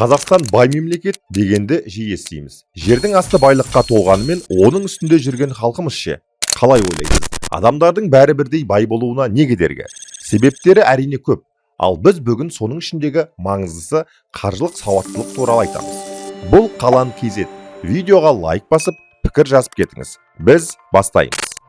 Қазақстан бай мемлекет дегенді жиі естиміз. Жердің асты байлыққа толғанымен, оның үстінде жүрген халқымыз ше? Қалай ойлайсыз? Адамдардың бәрі бірдей бай болуына не кедергі? Себептері әрине көп. Ал біз бүгін соның ішіндегі маңыздысы қаржылық сауаттылық туралы айтамыз. Бұл Қалан KZ. Видеоға лайк басып, пікір жазып кетіңіз. Біз бастаймыз.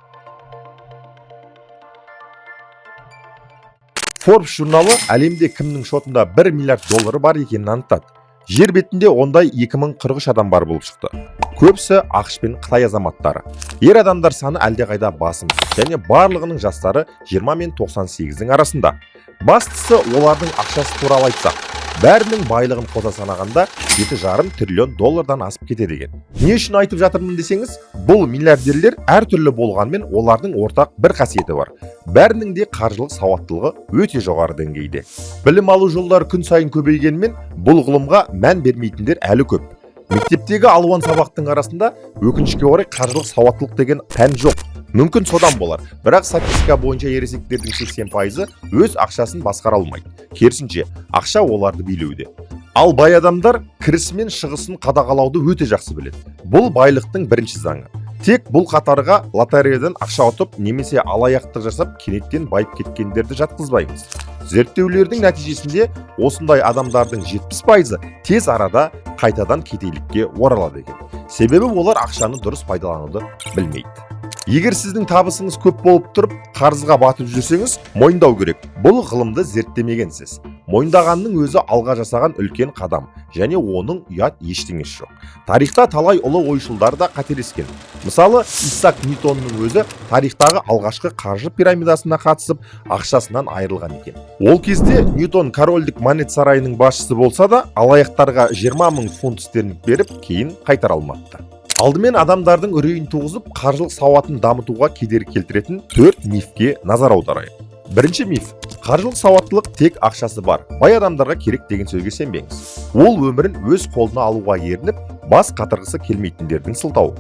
Forbes журналы әлемде кімнің шотында 1 миллиард доллары бар екенін анықтады. Жер бетінде ондай 2043 адам бар болып шықты. Көбісі АҚШ пен Қытай азаматтары. Ер адамдар саны әлдеқайда басым және барлығының жастары 20 мен 98-дің арасында. Бастысы, олардың ақшасы туралы айтсақ, бәрінің байлығын қоса санағанда 7,5 триллион доллардан асып кетеді екен. Не үшін айтып жатырмын десеңіз, бұл миллиардерлер әртүрлі болғанмен, олардың ортақ бір қасиеті бар. Бәрінің де қаржылық сауаттылығы өте жоғары деңгейде. Білім алу жолдары күн сайын көбейгенімен, бұл ғылымға мән бермейтіндер әлі көп. Мектептегі алуан сабақтың арасында, өкінішке орай, қаржылық сауаттылық деген пән жоқ. Мүмкін, содан болар. Бірақ статистика бойынша ересектердің 80%-ы өз ақшасын басқара алмайды. Керісінше, ақша оларды билеуде. Ал бай адамдар кірісі мен шығысын қадағалауды өте жақсы біледі. Бұл байлықтың бірінші заңы. Тек бұл қатарға лотереядан ақша ұтып немесе алаяқтық жасап кенеттен байып кеткендерді жатқызбаймыз. Зерттеулердің нәтижесінде осындай адамдардың 70%-ы тез арада қайтадан кедейлікке оралады екен. Себебі олар ақшаны дұрыс пайдалануды білмейді. Егер сіздің табысыңыз көп болып тұрып, қарызға батып жүрсеңіз, мойындау керек, бұл ғылымды зерттемегенсіз. Мойындағанның өзі алға жасаған үлкен қадам және оның ұят ештеңесі жоқ. Тарихта талай ұлы ойшылдар да қателескен. Мысалы, Исаак Ньютонның өзі тарихтағы алғашқы қаржы пирамидасына қатысып, ақшасынан айырылған екен. Ол кезде Ньютон корольдік монет сарайының басшысы болса да, алаяқтарға 20 мың фунт стерлинг беріп, кейін қайтара алмапты. Алдымен адамдардың үрейін туғызып, қаржылық сауатын дамытуға кедергі келтіретін төрт мифке назар аударайық. Бірінші миф: қаржылық сауаттылық тек ақшасы бар бай адамдарға керек деген сөзге сенбеңіз. Ол өмірін өз қолына алуға ерініп, бас қатырғысы келмейтіндердің сылтауы.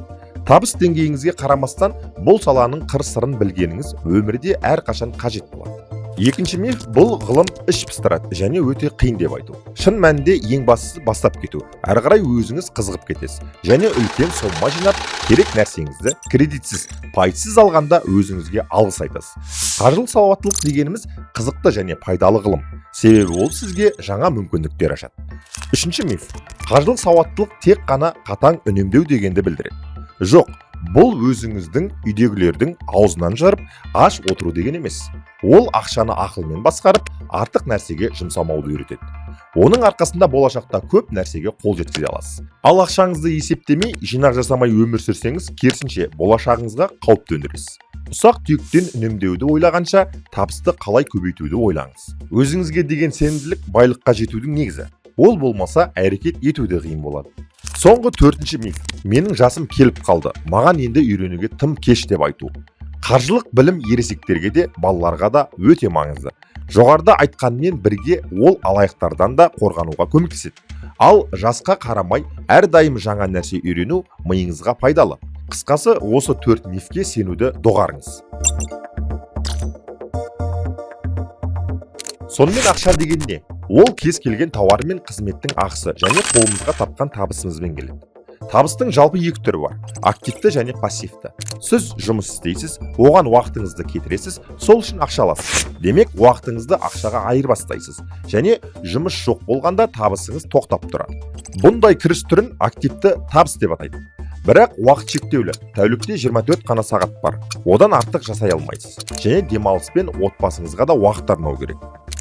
Табыс деңгейіңізге қарамастан, бұл саланың қыр сырын білгеніңіз өмірде әрқашан қажет болады. Екінші миф: бұл ғылым іш пыстырады және өте қиын деп айту. Шын мәнінде, ең бастысы бастап кету. Әрі қарай өзіңіз қызығып кетесіз және үлкен сомма жинап, керек нәрсеңізді кредитсіз, пайызсыз алғанда өзіңізге алғыс айтасыз. Қаржылық сауаттылық дегеніміз қызықты және пайдалы ғылым. Себебі ол сізге жаңа мүмкіндіктер ашады. Үшінші миф: қаржылық сауаттылық тек қана қатаң үнемдеу дегенді білдіреді. Жоқ, бұл өзіңіздің үйдегілердің аузынан жарып, аш отыру деген емес. Ол ақшаны ақылмен басқарып, артық нәрсеге жұмсамауды үйретеді. Оның арқасында болашақта көп нәрсеге қол жеткізе аласыз. Ал ақшаңызды есептемей, жинақ жасамай өмір сүрсеңіз, керісінше, болашағыңызға қауіп төндіресіз. Ұсақ түйектен үнемдеуді ойлағанша, табысты қалай көбейтуді ойлаңыз. Өзіңізге деген сенімділік байлыққа жетудің негізі. Ол болмаса, әрекет ету де қиын болады. Соңғы төртінші миф: менің жасым келіп қалды, маған енді үйренуге тым кеш деп айту. Қаржылық білім ересектерге де, балаларға да өте маңызды. Жоғарыда айтқанмен бірге, ол алаяқтардан да қорғануға көмектеседі. Ал жасқа қарамай, әрдайым жаңа нәрсе үйрену миыңызға пайдалы. Қысқасы, осы төрт мифке сенуді доғарыңыз. Сонымен, ақша деген не? Ол кез келген тауар мен қызметтің ақысы және қолымызға тапқан табысымызбен келеді. Табыстың жалпы екі түрі бар: активті және пассивті. Сіз жұмыс істейсіз, оған уақытыңызды кетіресіз, сол үшін ақша аласыз. Демек, уақытыңызды ақшаға айырбастайсыз және жұмыс жоқ болғанда табысыңыз тоқтап тұрады. Бұндай кіріс түрін активті табыс деп атайды. Бірақ уақыт шектеулі: тәулікте 24 қана сағат бар, одан артық жасай алмайсыз және демалыс пен отбасыңызға да уақыт арнау керек.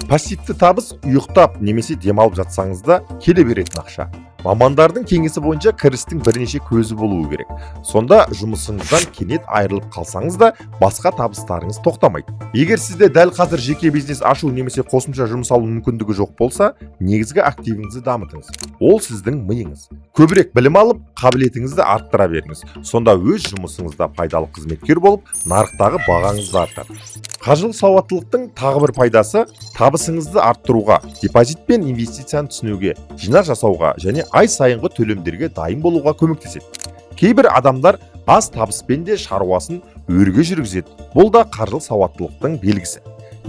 Пассивті табыс – ұйықтап немесе демалып жатсаңыз да келе беретін ақша. Мамандардың кеңесі бойынша, кірістің бірнеше көзі болуы керек. Сонда жұмысыңыздан кенет айырылып қалсаңыз да, басқа табыстарыңыз тоқтамайды. Егер сізде дәл қазір жеке бизнес ашу немесе қосымша жұмыс алу мүмкіндігі жоқ болса, негізгі активіңізді дамытыңыз. Ол сіздің миыңыз. Көбірек білім алып, қабілетіңізді арттыра беріңіз. Сонда өз жұмысыңызда пайдалы қызметкер болып, нарықтағы бағаңыз да артады. Қаржылық сауаттылықтың тағы бір пайдасы – табысыңызды арттыруға, депозит пен инвестицияны түсінуге, жинақ жасауға және ай сайынғы төлемдерге дайын болуға көмектеседі. Кейбір адамдар аз табыспен де шаруасын өрге жүргізеді. Бұл да қаржылық сауаттылықтың белгісі.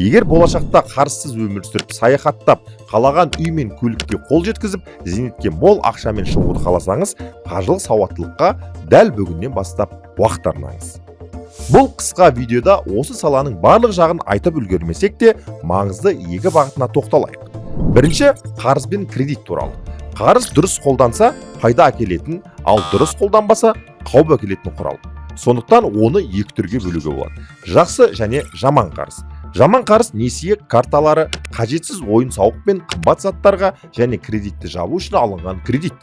Егер болашақта қарызсыз өмір сүріп, саяхаттап, қалаған үй мен көлікке қол жеткізіп, зейнетке мол ақшамен шығуды қаласаңыз, қаржылық сауаттылыққа дәл бүгіннен бастап уақыт арнаңыз. Бұл қысқа видеода осы саланың барлық жағын айтып үлгермесек те, маңызды екі бағытына тоқталайық. Бірінші, қарыз бен кредит туралы. Қарыз дұрыс қолданса пайда әкелетін, ал дұрыс қолданбаса қауіп әкелетін құрал. Сондықтан оны екі түрге бөлуге болады: жақсы және жаман қарыз. Жаман қарыз — несие карталары, қажетсіз ойын сауық пен қымбат заттарға және кредитті жабу үшін алынған кредит.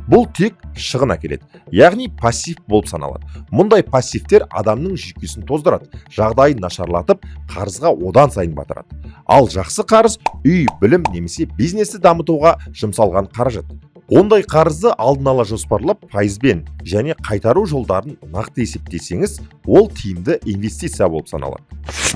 Бұл тек шығын әкеледі, яғни пассив болып саналады. Мұндай пассивтер адамның жүйкесін тоздырады, жағдайын нашарлатып, қарызға одан сайын батырады. Ал жақсы қарыз — үй, білім немесе бизнесті дамытуға жұмсалған қаражат. Ондай қарызды алдын ала жоспарлап, пайызбен және қайтару жолдарын нақты есептесеңіз, ол тиімді инвестиция болып саналады.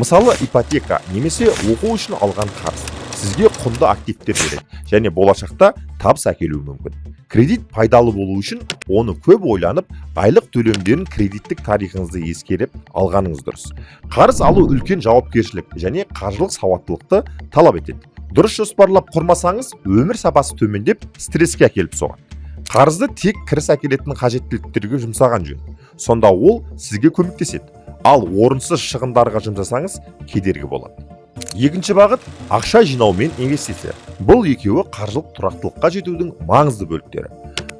Мысалы, ипотека немесе оқу үшін алған қарыз сізге құнды активтер береді және болашақта табыс әкелуі мүмкін. Кредит пайдалы болу үшін оны көп ойланып, айлық төлемдерін, кредиттік тарихыңызды ескеріп алғаныңыз дұрыс. Қарыз алу үлкен жауапкершілік және қаржылық сауаттылықты талап етеді. Дұрыс жоспарлап құрмасаңыз, өмір сапасы төмендеп, стресске әкеліп соғады. Қарызды тек кіріс әкелетін қажеттіліктерге жұмсаған жөн, сонда ол сізге көмектеседі. Ал орынсыз шығындарға жұмсасаңыз, кедергі болады. Екінші бағыт — ақша жинау мен инвестиция. Бұл екеуі қаржылық тұрақтылыққа жетудің маңызды бөліктері.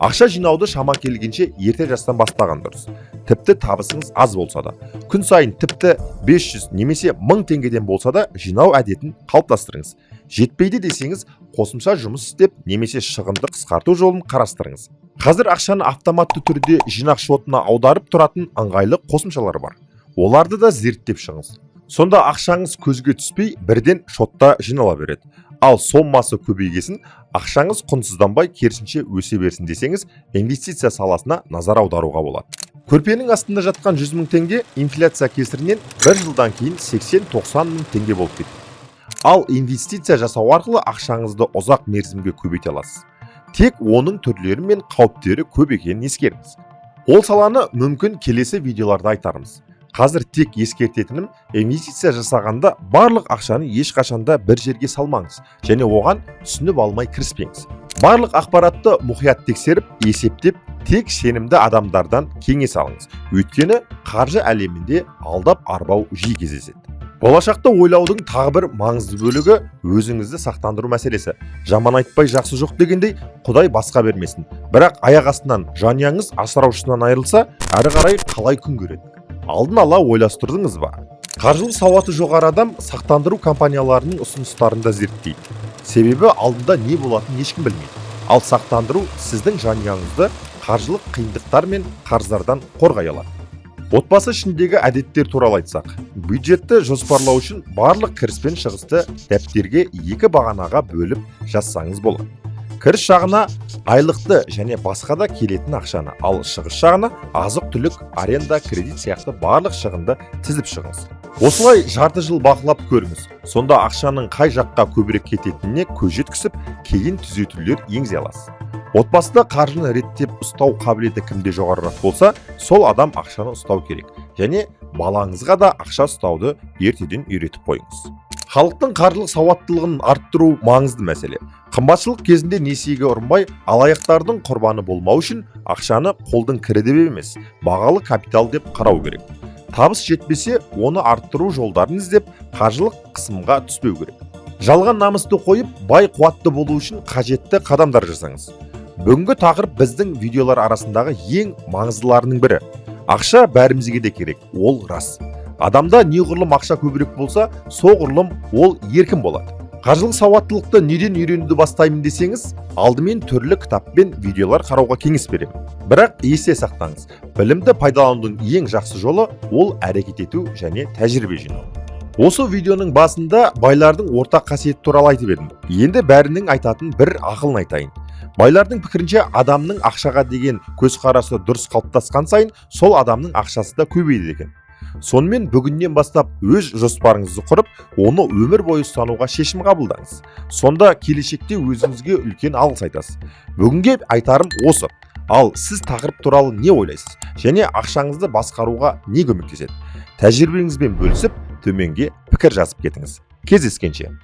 Ақша жинауды шама келгенше ерте жастан бастаған дұрыс. Тіпті табысыңыз аз болса да, күн сайын тіпті 500 немесе 1000 теңгеден болса да жинау әдетін қалыптастырыңыз. Жетпейді десеңіз, қосымша жұмыс істеп немесе шығынды қысқарту жолын қарастырыңыз. Қазір ақшаны автоматты түрде жинақ шотына аударып тұратын ыңғайлы қосымшалар бар, оларды да зерттеп шығыңыз. Сонда ақшаңыз көзге түспей, бірден шотта жинала береді. Ал соммасы көбейгесін, ақшаңыз құнсызданбай, керісінше өсе берсін десеңіз, инвестиция саласына назар аударуға болады. Көрпенің астында жатқан 100 мың теңге инфляция кесірінен бір жылдан кейін 80-90 мың теңге болып кетеді. Ал инвестиция жасау арқылы ақшаңызды ұзақ мерзімге көбейте аласыз. Тек оның түрлері мен қауіптері көп екенін ескеріңіз. Ол саланы мүмкін келесі видеоларда айтармыз. Қазір тек ескертетінім: инвестиция жасағанда барлық ақшаны ешқашанда бір жерге салмаңыз және оған түсініп алмай кіріспеңіз. Барлық ақпаратты мұқият тексеріп, есептеп, тек сенімді адамдардан кеңес алыңыз. Өйткені қаржы әлемінде алдап арбау жиі кездеседі. Болашақты ойлаудың тағы бір маңызды бөлігі — өзіңізді сақтандыру мәселесі. Жаман айтпай жақсы жоқ дегендей, құдай басқа бермесін, бірақ аяқ астынан жанұяңыз асыраушысынан айырылса, әрі қарай қалай күн көреді? Алдын ала ойластырдыңыз ба? Қаржылық сауаты жоғары адам сақтандыру компанияларының ұсыныстарын да зерттейді, себебі алдында не болатынын ешкім білмейді. Ал сақтандыру сіздің жанұяңызды қаржылық қиындықтар мен қарыздардан қорғай алады. Отбасы ішіндегі әдеттер туралы айтсақ, бюджетті жоспарлау үшін барлық кіріс пен шығысты дәптерге екі бағанаға бөліп жазсаңыз болады. Кіріс жағына айлықты және басқа да келетін ақшаны, ал шығыс жағына азық түлік, аренда, кредит сияқты барлық шығынды тізіп шығыңыз. Осылай жарты жыл бақылап көріңіз. Сонда ақшаның қай жаққа көбірек кететініне көз жеткізіп, кейін түзетулер енгізе аласыз. Отбасыда қаржыны реттеп ұстау қабілеті кімде жоғарырақ болса, сол адам ақшаны ұстау керек. Және балаңызға да ақша ұстауды ертеден үйретіп қойыңыз. Халықтың қаржылық сауаттылығын арттыру маңызды мәселе. Қымбатшылық кезінде несиеге ұрынбай, алаяқтардың құрбаны болмау үшін ақшаны қолдың кірі деп емес, бағалы капитал деп қарау керек. Табыс жетпесе, оны арттыру жолдарын іздеп, қаржылық қысымға түспеу керек. Жалған намысты қойып, бай қуатты болу үшін қажетті қадамдар жасаңыз. Бүгінгі тақырып біздің видеолар арасындағы ең маңыздыларының бірі. Ақша бәрімізге де керек, ол рас. Адамда неғұрлым ақша көбірек болса, соғұрлым ол еркін болады. Қаржылық сауаттылықты неден үйренуді бастаймын десеңіз, алдымен түрлі кітап пен видеолар қарауға кеңес беремін. Бірақ есте сақтаңыз, білімді пайдаланудың ең жақсы жолы — ол әрекет ету және тәжірибе жинау. Осы видеоның басында байлардың ортақ қасиеті туралы айтып едім. Енді бәрінің айтатын бір ақылын айтайын. Байлардың пікірінше, адамның ақшаға деген көзқарасы дұрыс қалыптасқан сайын, сол адамның ақшасы да көбейеді екен. Сонымен, бүгіннен бастап өз жоспарыңызды құрып, оны өмір бойы ұстануға шешім қабылдаңыз. Сонда келешекте өзіңізге үлкен алғыс айтасыз. Бүгінге айтарым осы. Ал сіз тақырып туралы не ойлайсыз және ақшаңызды басқаруға не көмектеседі? Тәжірибеңізбен бөлісіп, төменге пікір жазып кетіңіз. Кездескенше!